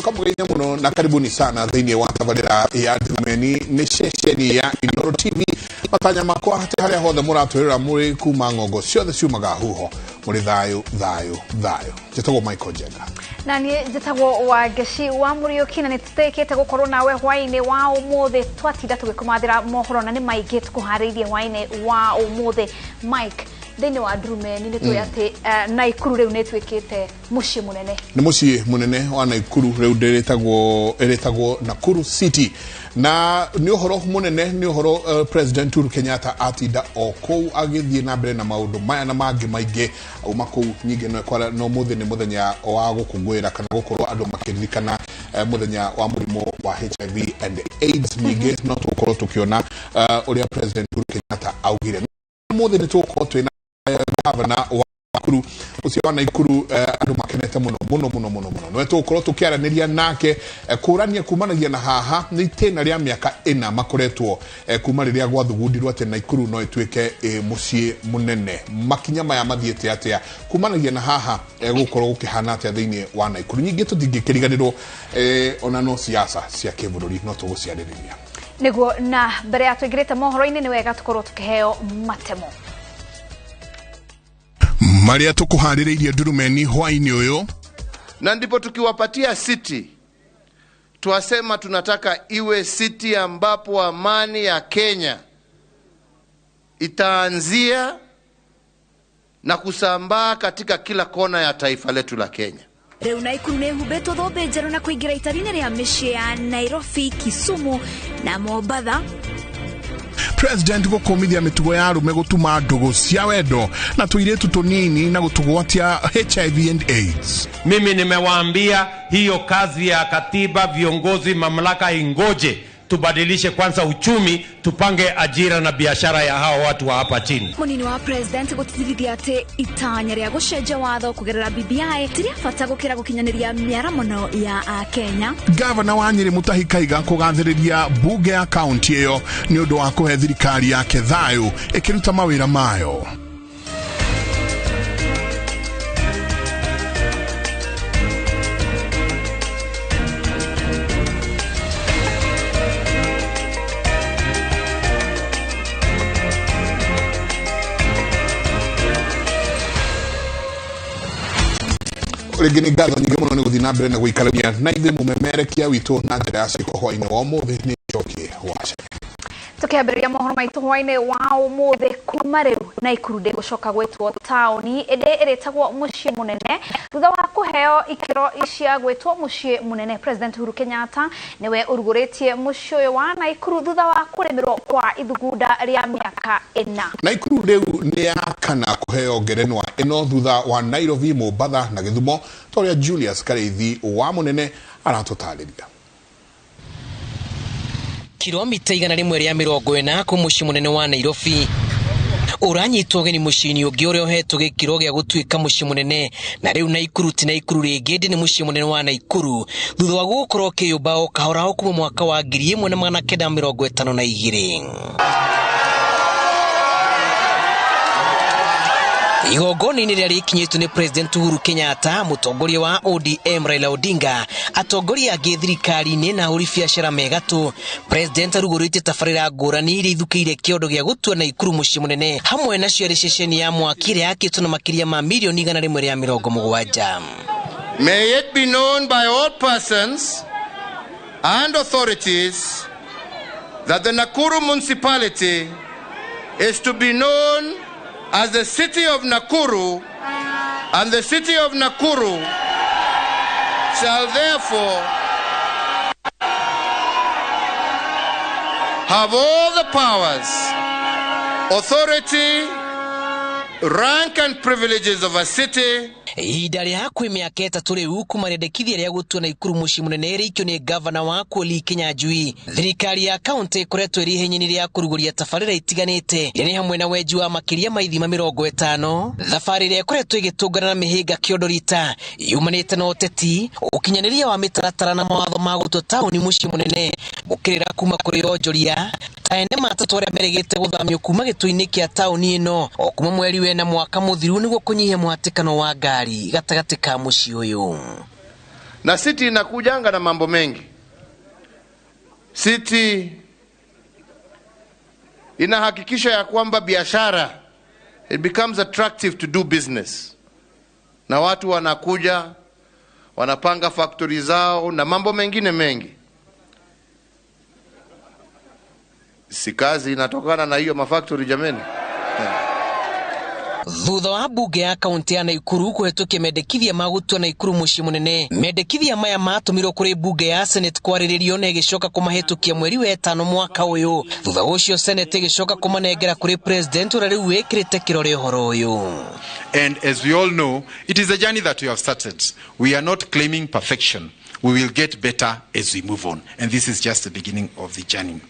Kamũgeithia mũno na karibuni sana thĩinĩ wa tabarĩra ya Ndurumeni, nĩ ceceni ya Inooro TV. Matanya makwa atĩ harĩa hothe mũratwĩrora mũrĩ kuma ng'ongo ciothe ciumaga huho, mũrĩ thayũ thayũ thayũ. Njĩtagwo Michael Njenga. Na niĩ njĩtagwo Wangeci wa Mũriũki, na nĩ tũtĩkĩte gũkorwo nawe hwaĩ-inĩ wa ũmũthĩ. Twatinda tũgĩkũmathĩra mohoro na nĩ maingĩ tũkũharĩirie hwaĩ-inĩ wa ũmũthĩ. Mike, thĩinĩ wa Ndurumeni nĩ tũĩ atĩ Naikuru rĩu nĩ ĩtuĩkĩte mũciĩ mũnene. Nĩ mũciĩ mũnene wa Naikuru rĩu ndĩrĩtagwo, ĩrĩtagwo Nakuru City, na nĩ ũhoro mũnene, nĩ ũhoro President Uhuru Kenyatta atinda o kũu agĩthiĩ na mbere na maũndũ maya na mangĩ maingĩ. Auma kũu nyingĩ no ĩkwara, no mũthĩ nĩ mũthenya wa gũkũngũĩra kana gũkorwo andũ makĩririkana mũthenya wa mũrimũ wa HIV and AIDS. Ningĩ no tũgũkorwo tũkĩona ũrĩa President Uhuru Kenyatta augire. Mũthĩ nĩ tũgũkorwo twĩna gavana wa Nakuru, ũcio wa Naikuru, andũ makenete mũno mũno mũno mũno mũno. Nĩwe tũgũkorwo tũkĩaranĩria nake, kũrania kumanagia na haha nĩ itĩna rĩa mĩaka 4 makoretwo kuma rĩrĩa gwathugundirwo atĩ Naikuru no ĩtuĩke mũciĩ mũnene. Makinya maya mathiĩte atĩa kumanagia na haha, gũkorwo gũkĩhana atĩa thĩinĩ wa Naikuru? Nyingĩ tũtingĩkĩriganĩrwo, ona no siasa cia kĩbũrũri no tũgũciarĩrĩria. Nĩguo, na mbere ya tũingĩrĩte mohoro-inĩ nĩ wega tũkorwo tũkĩheo matemo marĩa tũkũharĩrĩirie Ndurumeni hwaĩ-inĩ ũyũ. Na ndipo tukiwapatia city, twasema tunataka iwe city ambapo amani ya Kenya itaanzia na kusambaa katika kila kona ya taifa letu la Kenya. Rĩu Naikuru nĩ ĩhumbĩtwo thũmbĩ njerũ na kũingĩra itari-inĩ rĩa mĩciĩ ya Nairobi, Kisumu na Mombatha. President gũkũmithia mĩtugo ya arũme gũtuma ndũgũ cia wendo na tũirĩtu tũnini na gũtũgwatia HIV and AIDS. Mimi nimewaambia hiyo kazi ya katiba, viongozi, mamlaka ingoje tubadilishe kwanza uchumi, tupange ajira na biashara ya hao watu wa hapa chini. Munini wa president gũtitirithia atĩ itanya rĩa gũcenjia watho kũgerera BBI ti rĩa bata gũkĩra gũkinyanĩria mĩaramono ya Akenya. Gavana wa Nyĩrĩ Mutahi Kaiga kũgathĩrĩria bunge ya kaunti ĩyo nĩ ũndũ wa kũhe thirikari yake thayũ ĩkĩruta mawĩra mayo. Rĩngĩ nĩ ngatho nyingĩ mũno nĩ gũthiĩ na mbere na gũikarania na ithuĩ mũmemerekia witũ na njĩra ya ciĩko. Hwaĩ-inĩ wa ũmũthĩ nĩ Njoki wa Tũkĩambĩrĩria mohoro maitũ hwaĩ-inĩ wa ũmũthĩ, kuma rĩu Naikuru ndĩgũcoka gwĩtwo taũni, ĩndĩ ĩrĩtagwo mũciĩ mũnene thutha wa kũheo ikĩro cia gwĩtwo mũciĩ mũnene. President Uhuru Kenyatta nĩwe ũrugũrĩtie mũciĩ ũyũ wa Naikuru thutha wa kũrĩmĩrwo kwa ithugunda rĩa mĩaka 4. Naikuru rĩu nĩ ya kana kũheo ngerenwa ĩno thutha wa Nairobi, Mombatha na Gĩthumo, ta ũrĩa Julius Karĩithi wa mũnene aratũtarĩria. Kilomita 140 ku mũciĩ mũnene wa Nairobi ũranyitwo ũgeni mũciĩ-inĩ ũngĩ ũrĩa ũhetwo gĩkĩro gĩa gũtuĩka mũciĩ mũnene, na rĩu Naikuru ti Naikuru rĩngĩ, ĩndĩ nĩ mũciĩ mũnene wa Naikuru thutha wa gũkorwo ũkĩyũmba o kahora o kuma mwaka wa 1952. Igongona-inĩ rĩrĩa rĩkinyĩtwo nĩ President Uhuru Kenyatta, mũtongoria wa ODM Raila Odinga, atongoria angĩ thirikari-inĩ na ahũri biacara megatũ, President arugũrĩtie tabarĩra ngũrani iria ithukĩire kĩondo gĩa gũtua Naikuru mũciĩ mũnene, hamwe nacio arĩ ceceni ya mwaki ĩrĩa yakĩtwo na makĩria ma mirioni 170. May it be known by all persons and authorities that the Nakuru municipality is to be known as the city of Nakuru, and the city of Nakuru shall therefore have all the powers, authority, rank and privileges of a city. Ihinda rĩa hakuhĩ mĩaka 3 rĩu kuma rĩendekithia rĩa gũtua Naikuru mũciĩ mũnene rĩikio nĩ gavana wa Lee Kinyanjui, thirikari ya kaunti ĩkoretwo ĩrĩ ihenya-inĩ rĩa kũrugũria tabarĩra itiganĩte iria nĩ hamwe na wenji wa makĩria ma ithima 50, thabarĩ ĩrĩa ĩkoretwo ĩgĩtũngana na mĩhĩnga kĩondo rita yumanĩte na ũteti, ũkinyanĩria wa mĩtaratara na mawatho ma gũtua taũni mũciĩ mũnene, gũkĩrĩra kuma kũrĩ onjoria ta ene matatũ arĩa merĩgĩte gũthamio kuma gĩtũ-inĩ kĩa taũni ĩno o kuma mweri wena mwaka mũthiru nĩguo kũnyihia mũhatĩkano wa ngari gatagatĩ ka mũciĩ ũyũ. Na city inakujanga na mambo mengi. City inahakikisha ya kwamba biashara, it becomes attractive to do business. Na watu wanakuja, wanapanga factory zao na mambo mengine mengi. Si kazi inatokana na hiyo mafactory jameni. Thutha wa bunge ya kaunti ya Naikuru kũhetũkia mendekithia ma gũtua Naikuru mũciĩ mũnene, mendekithia maya matũmirwo kũrĩ bunge ya Senate kwarĩrĩrio na ĩgĩcoka kũmahĩtũkia mweri wa ĩtano mwaka ũyũ. Thutha ũcio Senate ĩgĩcoka kũmanengera kũrĩ President ũrĩa rĩu wĩkĩrĩte kĩrore ũhoro ũyũ. And as we all know, it is a journey that we have started. We are not claiming perfection. We will get better as we move on. And this is just the beginning of the journey.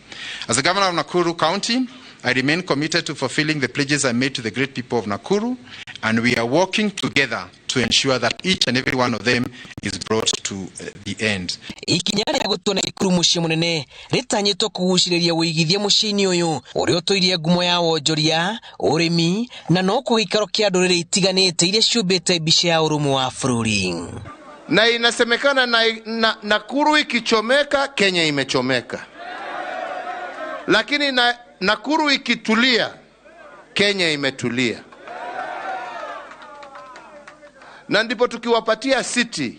As the governor of Nakuru County, I remain committed to fulfilling the pledges I made to the great people of Nakuru, and we are working together to ensure that each and every one of them is brought to the end. Ikinya rĩa gũtua Naikuru mũciĩ mũnene rĩtanyĩtwo kũgucĩrĩria ũigithia mũciĩ-inĩ ũyũ ũrĩa ũtũirie ngumo ya wonjoria, ũrĩmi na no kũhe gĩikaro kĩa ndũrĩrĩ itiganĩte iria ciũmbĩte mbica ya ũrũmwe wa bũrũri. Na inasemekana na Nakuru ikichomeka, Kenya imechomeka. Lakini na Nakuru ikitulia, Kenya imetulia. Na ndipo tukiwapatia city,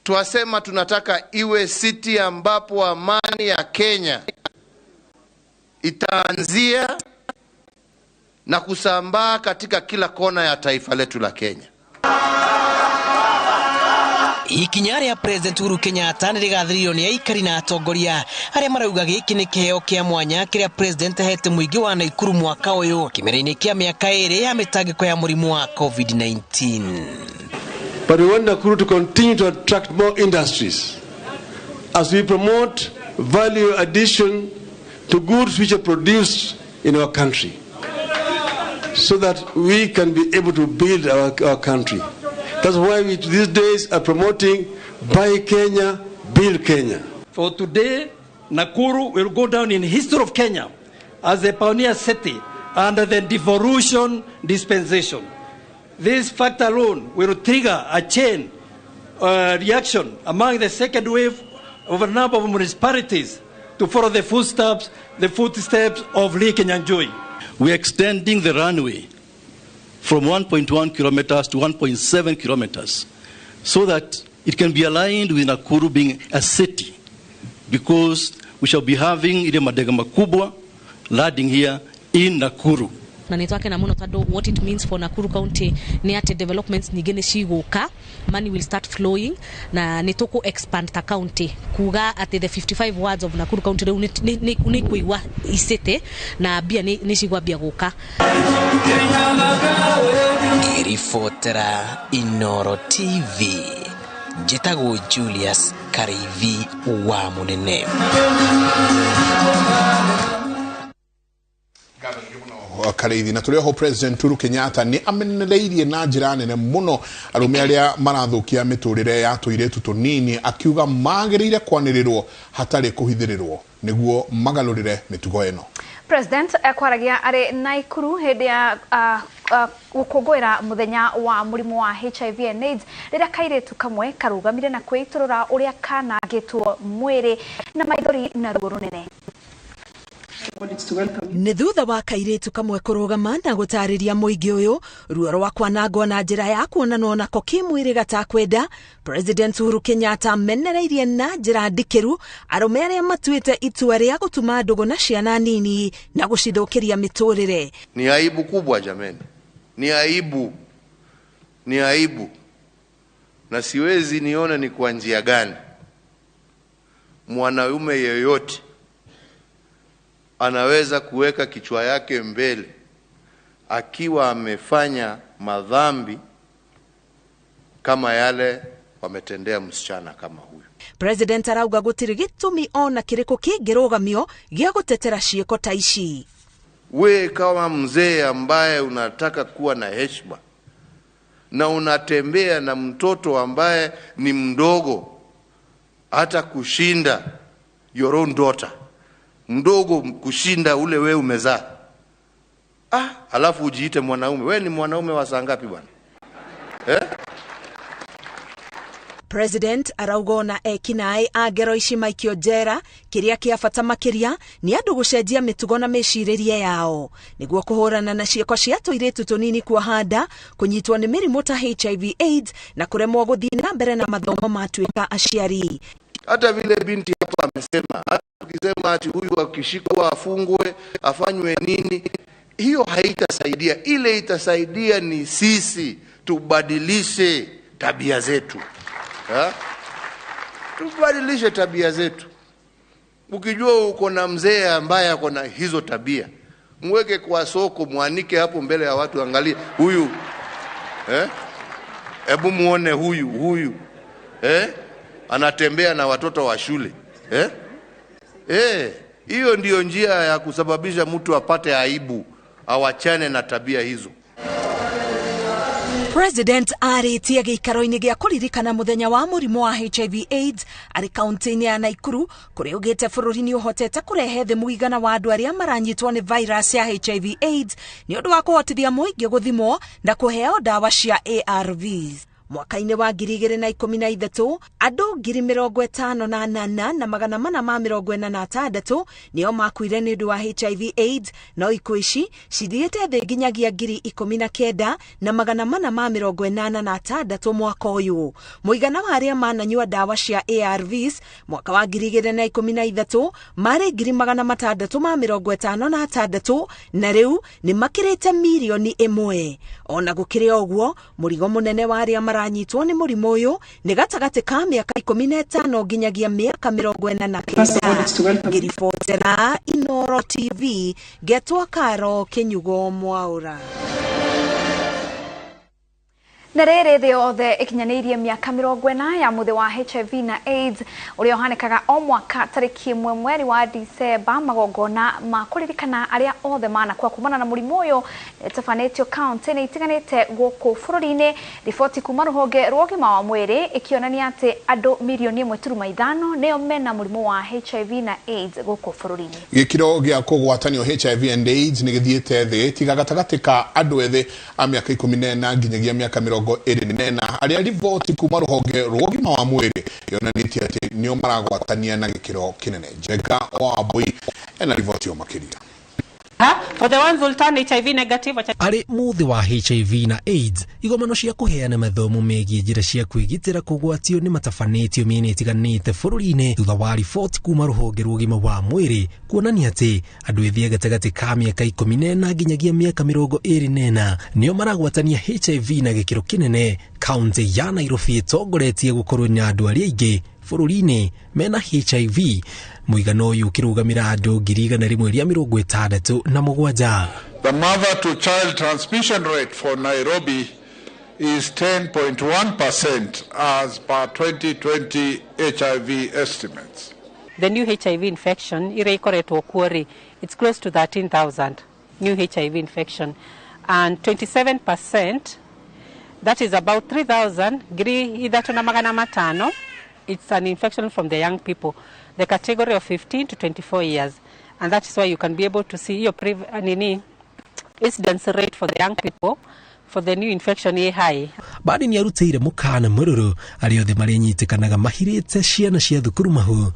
tuwasema tunataka iwe city ambapo amani ya Kenya itaanzia na kusambaa katika kila kona ya taifa letu la Kenya. Ikinya rĩa President Uhuru Kenyatta nĩ rĩgathĩrĩirio nĩ aikari na atongoria arĩa marauga gĩkĩ nĩ kĩheo kĩa mwanya kĩrĩa President ahete mũingĩ wa Naikuru mwaka ũyũ kĩmera-inĩ kĩa mĩaka ĩrĩ ya mĩtangĩko ya mũrimũ wa COVID-19. But we want Nakuru to continue to attract more industries as we promote value addition to goods which are produced in our country, so that we can be able to build our country. That's why we these days are promoting Buy Kenya, Build Kenya. For today, Nakuru will go down in history of Kenya as a pioneer city under the devolution dispensation. This fact alone will trigger a chain reaction among the second wave of a number of municipalities to follow the footsteps of Lee Kinyanjui. We are extending the runway from 1.1 kilometers to 1.7 kilometers so that it can be aligned with Nakuru being a city, because we shall be having ile madega makubwa landing here in Nakuru. Na nĩ twakena mũno tondũ what it means for Nakuru County nĩ atĩ developments nyingĩ nĩ cigũka, money will start flowing na nĩ tũkũ expand ta county kuga atĩ the 55 wards of Nakuru County rĩu nĩ kũigua icity na mbia nĩ cigwambia gũka. Ngĩribotera Inoro TV, njĩtagwo Julius Kariithi wa Mũnene. Kariithi. Na tũrĩ oho President Uhuru Kenyatta nĩ amenereirie na njĩra nene mũno arũme arĩa marathũkia mĩtũrĩre ya tũirĩtu tũnini, akiuga magĩrĩire kwanĩrĩrwo hatarĩ kũhithĩrĩrwo nĩguo magarũrĩre mĩtugo ĩno. President ekwaragia arĩ Naikuru hĩndĩ ya gũkũngũĩra mũthenya wa mũrimũ wa HIV and AIDS rĩrĩa kairĩtu kamwe karũgamire na kwĩitũrũra ũrĩa kanangĩtwo mwĩrĩ na maithori na ruo rũnene. Nĩ thutha wa kairĩtu kamwe kũrũgama na gũtarĩria mũingĩ ũyũ ruo rwa kwanangwo na njĩra ya kuonanwo nako kĩmwĩrĩ gatakwenda, President Uhuru Kenyatta amenereirie na njĩra ndikĩru arũme arĩa matuĩte itua rĩa gũtuma ndũgũ na ciana nini na gũcithũkĩria mĩtũrĩre. Ni aibu kubwa jameni, ni aibu, ni aibu, na siwezi nione ni kwa njia gani mwanaume yeyote anaweza kuweka kichwa yake mbele akiwa amefanya madhambi kama yale wametendea msichana kama huyu. President arauga gũtirĩ gĩtũmi ona kĩrĩkũ kĩngĩrũgamio gĩa gũtetera ciĩko ta ici. We kama mzee ambaye unataka kuwa na heshima na unatembea na mtoto ambaye ni mdogo hata kushinda your own daughter, mdogo kushinda ule we umezaa, alafu ujiite mwanaume. We ni mwanaume wa saa ngapi bwana? President arauga ona ekinaĩ a ngero ici maikio njera, kĩrĩa kĩa bata makĩria nĩ andũ gũcenjia mĩtugo na mĩcirĩrie yao nĩguo kũhũrana na ciĩko cia tũirĩtu tũnini kuoha nda, kũnyitwo nĩ mĩrimũ ta HIV AIDS na kũremwo gũthiĩ na mbere na mathomo matuĩka aciari. Hata vile binti hapa amesema, hata tukisema ati huyu akishikwa afungwe afanywe nini, hiyo haitasaidia. Ile itasaidia ni sisi tubadilishe tabia zetu. Ha? Tubadilishe tabia zetu. Ukijua uko na mzee ambaye ako na hizo tabia, mweke kwa soko, mwanike hapo mbele ya watu, angalie huyu. Hebu muone huyu. Anatembea na watoto wa shule. Hiyo ndiyo njia ya kusababisha mtu apate aibu, awachane na tabia hizo. President arĩtie gĩikaro-inĩ gĩa kũririkana mũthenya wa mũrimũ wa HIV AIDS arĩ kaunti-inĩ ya Naikuru, kũrĩa augĩte bũrũri nĩ ũhotete kũrehe thĩ mũigana wa andũ arĩa maranyitwo nĩ virus ya HIV AIDS nĩ ũndũ wa kũhotithia mũingĩ gũthimwo na kũheo ndawa cia ARVs. Mwaka-inĩ wa 2013 andũ 58,446 nĩo makuire nĩ ũndũ wa HIV AIDS, no ikuũ ici cithiĩte thĩ nginyagia 19,486 mwaka ũyũ. Mũigana wa arĩa mananyua ndawa cia ARVs mwaka wa 2013 marĩ 656 na rĩu nĩ makĩrĩte 1 million. Ona gũkĩrĩ ũguo, mũrigo mũnene wa arĩa maranyitwo nĩ mũrimũ ũyũ nĩ gatagatĩ ka mĩaka 15 nginyagia mĩaka 49. Ngĩribotera Inoro TV, ngetwo Karo Kinyugo Mwaura. Na rĩrĩ thĩ yothe ĩkinyanĩirie mĩaka 40 ya mũthĩ wa HIV na AIDS ũrĩa ũhanĩkaga o mwaka tarĩki 1 mweri wa Disemba. Magongona ma kũririkana arĩa othe manakua kumana na mũrimũ ũyũ ĩtabanĩtio kaunti-inĩ itiganĩte gũkũ bũrũri-inĩ. Riboti kuma rũhonge rwa ũgima wa mwĩrĩ ĩkĩonania atĩ andũ 1.5 million nĩo mena mũrimũ wa HIV na AIDS gũkũ bũrũri-inĩ. Gĩkĩro gĩa kũgwatanio HIV and AIDS nĩ gĩthiĩte thĩ tiga gatagatĩ ka andũ ethĩ a mĩaka 14 nginyagia mĩaka 24, arĩa riboti kuma rũhonge rwa ũgima wa mwĩrĩ yonanĩtie atĩ nĩo maragwatania na gĩkĩro kĩnene. Njenga wa Mbui ena riboti o makĩria. For the ones who turn HIV negative, Arĩ mũthĩ wa HIV na AIDS, igomano cia kũheana mathomo megiĩ njĩra cia kwĩgitĩra kũgwatio nĩ matabanĩtio mĩena ĩtiganĩte bũrũri-inĩ thutha wa riboti kuma rũhonge rwa ũgima wa mwĩrĩ kuonania atĩ andũ ethĩ a gatagatĩ ka mĩaka 14 nginyagia mĩaka 24 nĩo maragwatania HIV na gĩkĩro kĩnene. Kaunti ya Nairobi ĩtongoretie gũkorwo na andũ arĩa aingĩ bũrũri-inĩ mena HIV, mũigana ũyũ ũkĩrũgamĩra andũ 167,000. The mother to child transmission rate for Nairobi is 10.1% as per 2020 HIV estimates. The new HIV infection iria ikoretwo kuo rĩ, it's close to 13,000 new HIV infection, and 27%, that is about 3,000, 3,500, it's an infection from the young people, the category of 15 to 24 years. And that is why you can be able to see your nini incidence rate for the young people for the new infection ĩ high. Badi nĩ arutĩire mũkana mũrũrũ arĩa othe marĩnyitĩkanaga mahirĩte ciana cia thukuru mahu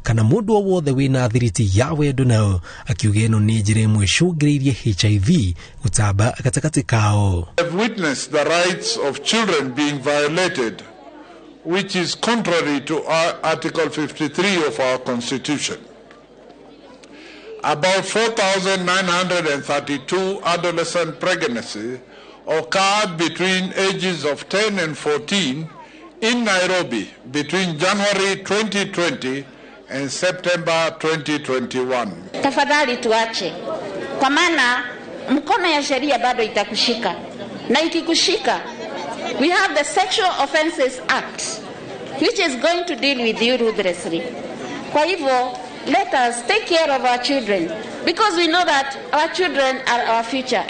kana mũndũ o wothe wĩna thiriti ya wendo nao, akiuga ĩno nĩ njĩra ĩmwe ĩcũngĩrĩirie HIV gũtamba gatagatĩ kao. Have witnessed the rights of children being violated, which is contrary to our Article 53 of our Constitution. About 4,932 adolescent pregnancies occurred between ages of 10 and 14 in Nairobi between January 2020 and September 2021. Tafadhali tuache, kwa maana mkono ya sheria bado itakushika, na ikikushika, we have the Sexual Offences Act which is going to deal with you ruthlessly. Kwa hivyo let us take care of our children because we know that our children are our future.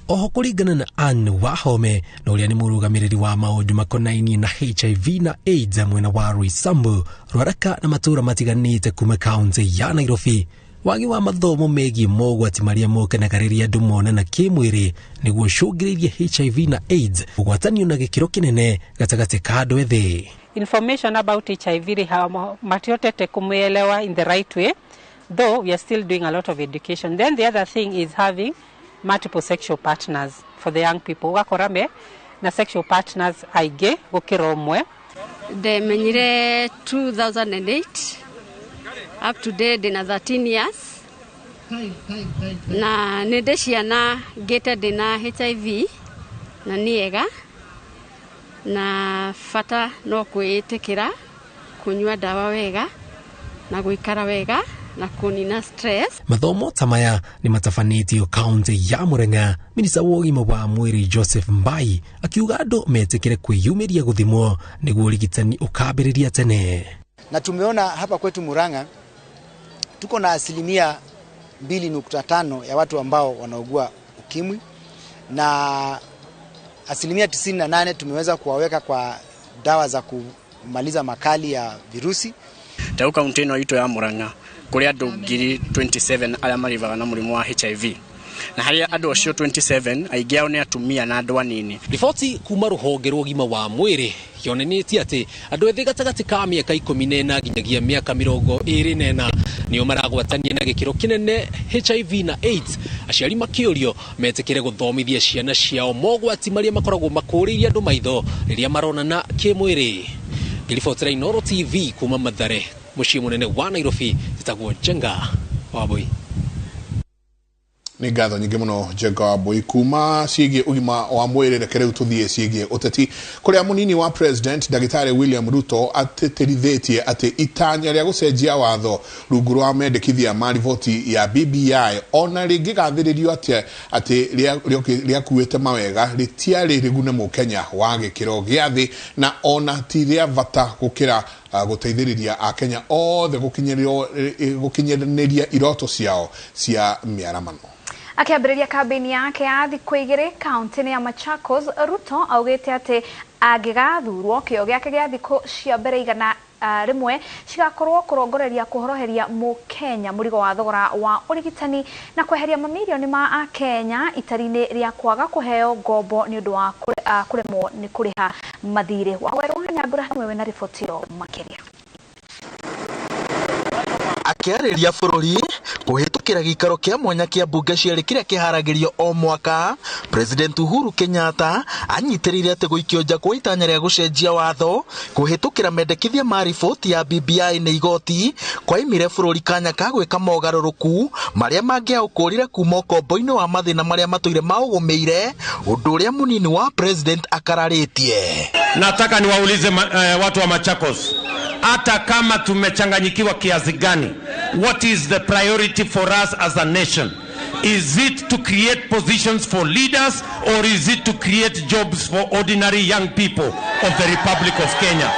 Oho kũringana na Ann Wahome na ũrĩa nĩ mũrũgamĩrĩri wa maũndũ makonainie na HIV na AIDS mwena wa Roysambu, Rwaraka na matũũra matiganĩte kuma kaunti ya Nairobi, Wagi wa mathomo megiĩ mogwati marĩa mokenaga rĩrĩa andũ monana kĩmwĩrĩ nĩguo ũcũngĩrĩirie HIV na AIDS kũgwatanio na gĩkĩro kĩnene gatagatĩ ka andũ ethĩ. Information about HIV matiotete kumuelewa in the right way, though we are still doing a lot of education. Then the other thing is having multiple sexual partners for the young people. Ugakora me na sexual partners aingĩ gũkĩra ũmwe. Ndemenyire 2008 up to date ndĩna 13 years na nĩ ndĩ ciana ngĩte ndĩna HIV na nĩ ega na bata no kwĩĩtĩkĩra kũnyua ndawa wega na gũikara wega na kũnina stress. Mathomo ta maya nĩ matabanĩtio kaunti ya Murang'a. Minista wa ũgima wa mwĩrĩ Joseph Mbai akiuga andũ metĩkĩre kwĩyumĩria gũthimwo nĩguo ũrigitani ũkambĩrĩria tene. Na tumeona hapa kwetu Murang'a tuko na 2.5% ya watu ambao wanaugua ukimwi na 98% tumeweza kuwaweka kwa dawa za kumaliza makali ya virusi. Tau kaunti ĩno itũ ya Murang'a kũrĩ andũ 27,000 arĩa marĩvaga na mũrimũ wa HIV na harĩa andũ acio 27 aingĩ ao nĩ atumia na andũ anini. Riboti kuma rũhonge rwa ũgima wa mwĩrĩ yonanĩtie atĩ andũ ethĩ gatagatĩ ka mĩaka 14 nginyagia mĩaka 24 nĩo maragwatania na gĩkĩro kĩnene HIV na AIDS. Aciari makĩũrio metĩkĩre gũthomithia ciana ciao mogwati marĩa makoragwo makũrĩirie andũ maitho rĩrĩa maronana kĩmwĩrĩ. Ngĩribotera Inooro TV kuma Mathare, mũciĩ mũnene wa Nairobi, njĩtagwo Njenga Wambui. Nĩ ngatho nyingĩ mũno Njenga Wambui. Kuma ciĩgiĩ ũgima wa mwĩrĩ, reke rĩu tũthiĩ ciĩgiĩ ũteti, kũrĩa mũnini wa president ndagĩtarĩ William Ruto atĩtĩrithĩtie atĩ itanya rĩa gũcenjia watho rungu rwa mendekithia ma riboti ya BBI ona rĩngĩgathĩrĩrio atĩa atĩ rĩakuĩte mawega rĩtiarĩ rĩgune mũkenya wa gĩkĩro gĩa thĩ na ona ti rĩa bata gũkĩra gũteithĩrĩria akenya othe gũkinyanĩria iroto ciao cia mĩaramano. Akĩambĩrĩria kambĩini yake ya thikũ igĩrĩ kaunti-inĩ ya Machakos, Ruto augĩte atĩ angĩgathurwo kĩo gĩake gĩa thikũ cia mbere 100 cigakorwo kũrongoreria kũhoroheria mũkenya mũrigo wa thogora wa ũrigitani na kweheria mamirioni ma akenya itari-inĩ rĩa kwaga kũheo ngombo nĩ ũndũ wa kũremwo nĩ kũrĩha mathirĩ. Wawerũ wa Nyambura hamwe na riboti ĩyo makĩria. Akĩarĩria bũrũri kũhĩtũkĩra gĩikaro kĩa mwanya kĩa mbunge cierĩ kĩrĩa kĩharagĩrio o mwaka, President Uhuru Kenyatta anyitĩrĩire atĩ gũikio nja kwa itanya rĩa gũcenjia watho kũhĩtũkĩra mendekithia ma riboti ya BBI nĩ igoti kwaimire bũrũri kanya ka gwĩka mogarũrũku marĩa mangĩaũkũrire kuma ũkombo-inĩ wa mathĩna marĩa matũire maũgũmĩire, ũndũ ũrĩa mũnini wa president akararĩtie. Nataka niwaulize watu wa Machakos, hata kama tumechanganyikiwa kiasi gani, what is the priority for us as a nation? Is it to create positions for leaders or is it to create jobs for ordinary young people of the Republic of Kenya?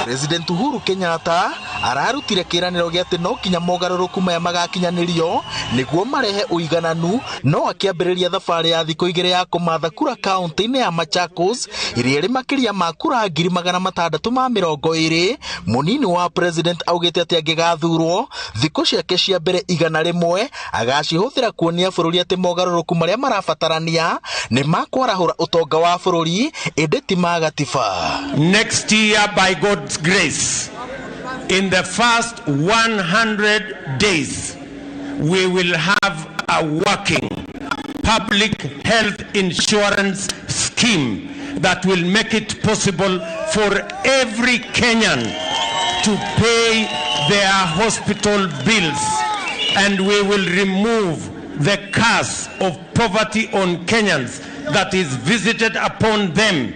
President Uhuru Kenyatta ararutire kĩĩranĩro gĩa atĩ no kinya mogarũrũku maya magakinyanĩrio nĩguo marehe ũigananu, no akĩambĩrĩria thabarĩ ya thikũ igĩrĩ ya kũmatha kura kaunti-inĩ ya Machakos ĩrĩa ĩrĩ makĩria ma kura 620,000. Mũnini wa president augĩte atĩ angĩgathurwo thikũ ciake cia mbere 100 agacihũthĩra kuonia bũrũri atĩ mogarũrũku marĩa marabatarania nĩ makwarahũra ũtonga wa bũrũri ĩndĩ ti ma gatiba. Next year, by God's grace, in the first 100 days, we will have a working public health insurance scheme that will make it possible for every Kenyan to pay their hospital bills, and we will remove the curse of poverty on Kenyans that is visited upon them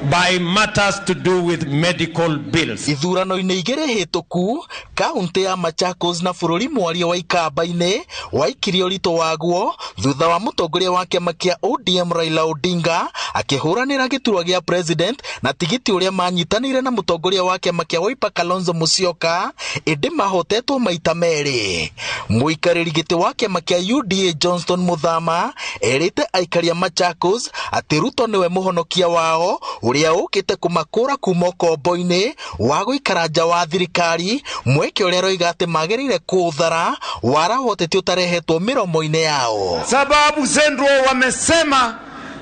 by matters to do with medical bills. Ithurano-inĩ igĩrĩ hĩtũku, kaunti ya Machakos na bũrũri mwaria wa Ikamba-inĩ waikirie ũritũ waguo thutha wa mũtongoria wa kĩama kĩa ODM Raila Odinga akĩhũranĩra gĩturwa gĩa president na tigiti ũrĩa manyitanĩire na mũtongoria wa kĩama kĩa Wiper Kalonzo Musyoka, ĩndĩ mahotetwo maita merĩ. Mũikarĩri gĩtĩ wa kĩama kĩa UDA Johnston Muthama erĩte aikari a Machakos atĩ Ruto nĩwe mũhonokia wao Ũrĩa ũkĩte kũmakũra kuma ũkombo-inĩ wa gũikara nja wa thirikari, mweke ũrĩa aroiga atĩ magĩrĩire kũũthara wara wotete ũtarehetwo mĩromo-inĩ yao. Sababu Central wamesema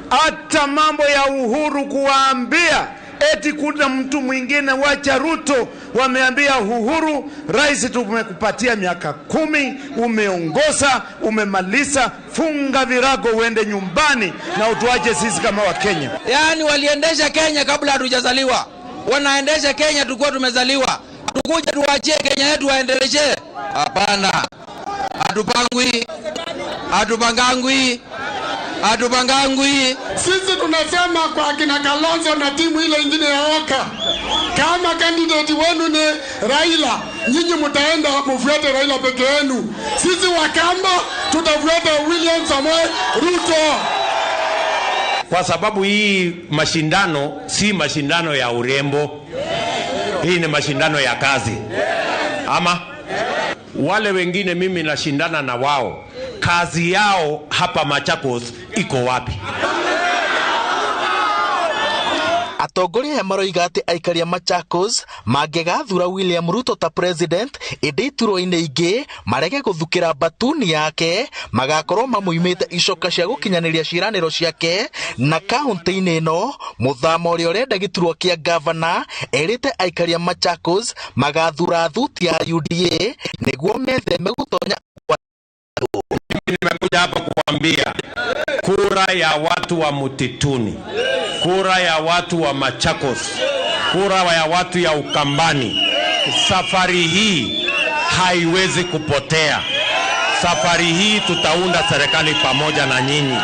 hata mambo ya Uhuru kuwaambia eti kuna mtu mwingine, wacha Ruto. Wameambia Uhuru, rais, tumekupatia miaka 10, umeongoza, umemaliza, funga virago uende nyumbani na utuache sisi kama Wakenya. Yaani waliendesha Kenya kabla hatujazaliwa, wanaendesha Kenya tulikuwa tumezaliwa, tukuja tuachie Kenya yetu waendeleshe? Hapana, hatupangwi, hatupangangwi, hatupangangwi. Sisi tunasema kwa kina Kalonzo na timu ile ingine ya Oka, kama candidate wenu ni Raila, nyinyi mtaenda mfuate Raila peke yenu. Sisi Wakamba tutafuata William Samoei Ruto. Kwa sababu hii mashindano si mashindano ya urembo, hii ni mashindano ya kazi. Ama wale wengine mimi nashindana na wao, kazi yao hapa Machakos iko wapi? Atongoria aya maroiga atĩ aikari a Machakos mangĩgathura William Ruto ta president, ĩndĩ iturwa-inĩ ingĩ marege gũthukĩra mbatuni yake, magakorwo mamũimĩte icoka cia gũkinyanĩria ciĩranĩro ciake. Na kaunti-inĩ ĩno mũthama ũrĩa ũrenda gĩturwa kĩa gavana erĩte aikari a Machakos magathura thuti ya UDA nĩguo metheme gũtonya. Nimekuja hapa kuambia kura ya watu wa Mutituni, kura ya watu wa Machakos, kura ya watu ya Ukambani, safari hii haiwezi kupotea. Safari hii tutaunda serikali pamoja na nyinyi.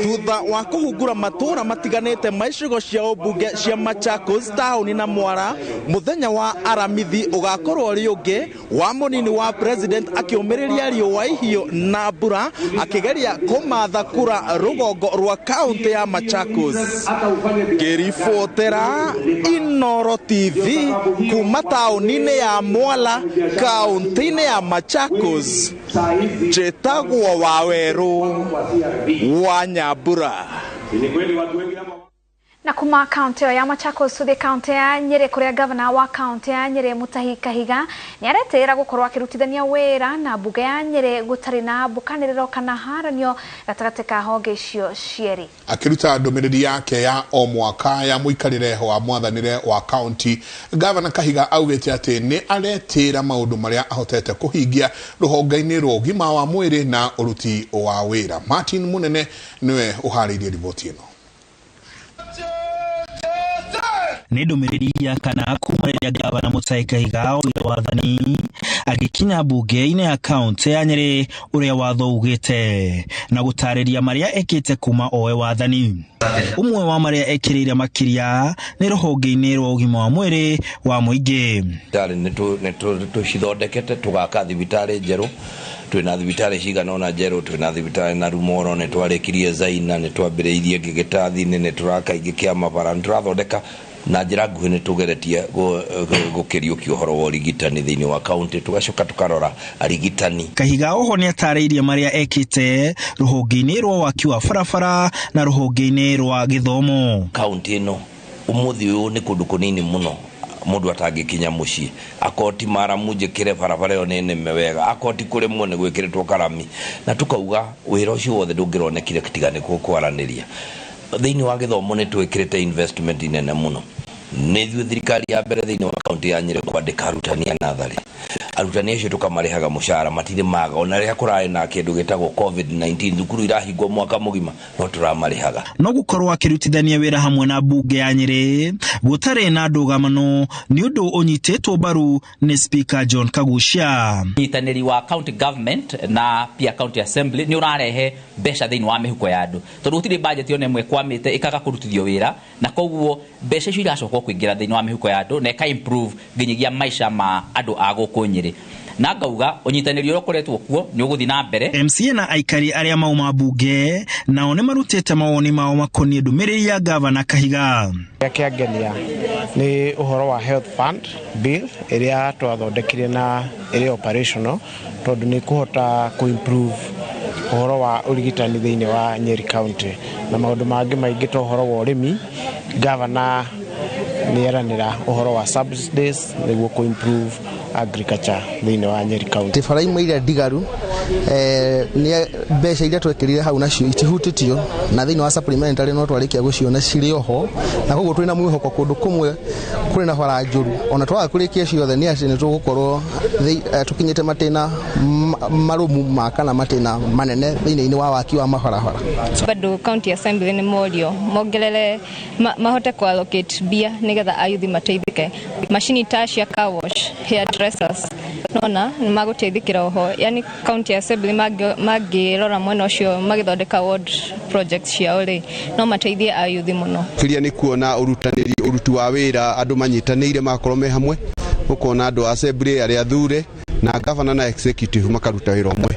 Thutha wa kũhungura matũra matiganĩte ma icigo cia ũmbunge cia Machakos taũni na Mwara, mũthenya wa Aramithi ũgakorwo ũrĩ ũngĩ wa mũnini wa president akĩũmĩrĩria riũa ihiũ na mbura akĩgeria kũmatha kura rũgongo rwa kaũntĩ ya Machakos. Ngĩribotera Inoro TV kuma taũni-inĩ ya Mwala kaũntĩ-inĩ ya Machakos, njĩtagwo Wawerũ wa Nyambura. Na kuma kaunti ya Machakos tuthie kaunti ya Nyeri kuria gavana wa kaunti ya Nyeri Mutahi Kahiga ni aretĩĩra gũkorwo akĩrutithania wĩra na mbunge ya Nyeri gũtarĩ na mbũkanĩrĩro kana haranio gatagatĩ ka honge icio cierĩ. Akĩruta ndũmĩrĩri yake ya o mwaka ya mũikarĩre wa mwathanĩre wa kaunti, gavana Kahiga augĩte atĩ nĩ aretĩĩra maũndũ marĩa ahotete kũhingia rũhonge-inĩ rwa ũgima wa mwĩrĩ na ũruti wa wĩra. Martin Munene nĩwe ũharĩirie riboti ĩno. Nĩ ndũmĩrĩri ya kana kuma rĩrĩa gavana Mutahi Kahiga oire wathani agĩkinya mbunge-inĩ ya kaunti ya Nyeri ũrĩa watho ugĩte na gũtarĩria marĩa ekĩte kuma oe wathani. Ũmwe wa marĩa ekĩrĩire makĩria nĩ rũhonge-inĩ rwa ũgima wa mwĩrĩ wa mũingĩ. Thibitarĩ nĩ tũcithondekete, tũgaka thibitarĩ njerũ, twĩna thibitarĩ cigana ũna njerũ, twĩna thibitarĩ na Rumoro, nĩ twarĩkirie Zaina, nĩ twambĩrĩirie Ngĩgĩtathi-inĩ, nĩ tũraka ingĩ Kĩamabara, nĩ tũrathondeka na njĩra nguhĩ, nĩ tũgeretie gũkĩriũkia ũhoro wa ũrigitani thĩinĩ wa kaunti, tũgacoka tũkarora arigitani. Kahiga oho nĩ atarĩirie marĩa ekĩte rũhonge-inĩ rwa waki wa barabara na rũhonge-inĩ rwa gĩthomo. Kaunti ĩno ũmũthĩ ũyũ nĩ kũndũ kũnini mũno mũndũ atangĩkinya mũciĩ, akorwo ti maramu njĩkĩre barabara ĩyo nĩ nĩme wega, akorwo ti kũrĩmwo nĩ gwĩkĩrĩtwo karami, na tũkauga wĩra ũcio wothe ndũngĩronekire tiga nĩ kwaranĩria. Thĩinĩ wa gĩthomo nĩ twĩkĩrĩte investment nene mũno. Nĩ ithuĩ thirikari ya mbere thĩinĩ wa kaunti ya Nyeri kwandĩka arutani a natharĩ. Arutani acio tũkamarĩhaga mũcara, matirĩ maga ona rĩrĩa kũrarĩ na kĩndũ gĩtagwo COVID-19, thukuru irahingwo mwaka mũgima no tũramarĩhaga. No gũkorwo akĩrutithania wĩra hamwe na mbunge ya Nyeri gũtarĩ na ndũgamano nĩ ũndũ ũnyitĩtwo mbaru nĩ Speaker John Kagucia. Ũnyitanĩri wa county government na pia county assembly nĩ ũrarehe mbeca thĩinĩ wa mĩhuko ya andũ, tondũ gũtirĩ budget ona ĩmwe kwamĩte ĩkaga kũrutithio wĩra, na koguo mbeca icio iracoka kũingĩra thĩinĩ wa mĩhuko ya andũ na ĩka improve nginyagia maica ma andũ a gũkũ Nyeri. Na ngauga ũnyitanĩri ũrĩa ũkoretwo kuo nĩ ũgũthiĩ na mbere. MCA na aikari arĩa mauma mbunge nao nĩ marutĩte mawoni mao makoniĩ ndũmĩrĩri ya gavana Kahiga. Kĩrĩa kĩangenia nĩ ũhoro wa health fund bill ĩrĩa twathondekire na ĩrĩ operational, tondũ nĩ kũhota kũ improve Ũhoro wa ũrigitani thĩinĩ wa Nyeri County na maũndũ mangĩ maingĩ ta ũhoro wa ũrĩmi, gavana nĩ eranĩra ũhoro wa subsidies nĩguo kũ improve agriculture thĩinĩ wa Nyeri County. Bara imwe iria ndigaru nĩ mbeca iria twekĩrire hau nacio itihutĩtio na thĩinĩ wa supplementary no twarĩkia gũciona cirĩ oho, na koguo twĩna mwĩhoko kũndũ kũmwe kũrĩ na bara njũru ona twaga kũrĩkia ciothe nĩ atĩ nĩ tũgũkorwo tũkinyĩte matĩna marũmu ma kana matĩna manene thĩinĩ wa waki wa mabarabara. Bado county assembly nĩ morio mongerere mahote ku allocate mbia nĩgetha ayuthi mateithĩke, macini ta cia car wash, hair dressers, nona nĩ magũteithĩkĩra oho. Yani county assembly mangĩrora mwena ũcio magĩthondeka ward projects ciao rĩ, no mateithie ayuthi mũno. Kiria nĩ kuona ũrutanĩri, ũruti wa wĩra, andũ manyitanĩire magakorwo me hamwe, ũkona andũ a assembly arĩa athure na gavana na executive makaruta wĩra ũmwe.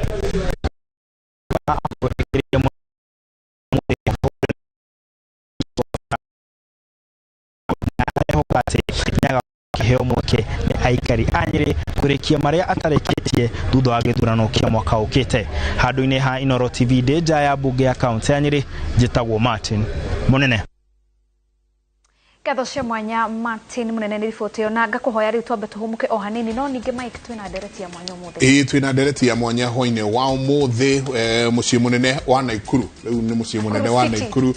Kĩheo mweke nĩ aikari a Nyĩrĩ kũrĩkia marĩa atarĩkĩtie thutha wa gĩthurano kĩa mwaka ũkĩte. Handũ-inĩ ha Inooro TV ndĩ nja ya mbunge ya kaunti ya Nyĩrĩ, njĩtagwo Martin Mũnene. Ngatho cia mwanya Martin Munene nĩ riboti ĩyo, na ngakũhoya rĩu twambe tũhũmũke o hanini, no ningĩ Mike twĩna ndereti ya mwanya ũmũthĩ. Ĩĩ, twĩna ndereti ya mwanya hwainĩ wa ũmũthĩ, mũciĩ mũnene wa Naikuru. Rĩu nĩ mũciĩ mũnene wa City. Naikuru,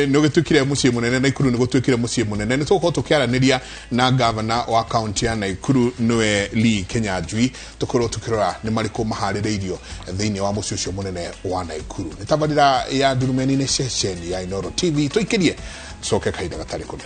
nĩ ũgĩtuĩkire mũciĩ mũnene Naikuru, nĩ gũtuĩkire mũciĩ mũnene. Nĩ tũgũkorwo tũkĩaranĩria na gavana wa kaunti ya Naikuru nĩwe Lee Kinyanjui, tũkorwo tũkĩrora nĩ marĩkũ maharĩrĩirio thĩinĩ wa mũciĩ ũcio mũnene wa Naikuru. Nĩ tabarĩra ya Ndurumeni-inĩ ceceni ya Inooro TV, tũikĩrie tũcoke kahinda gatarĩ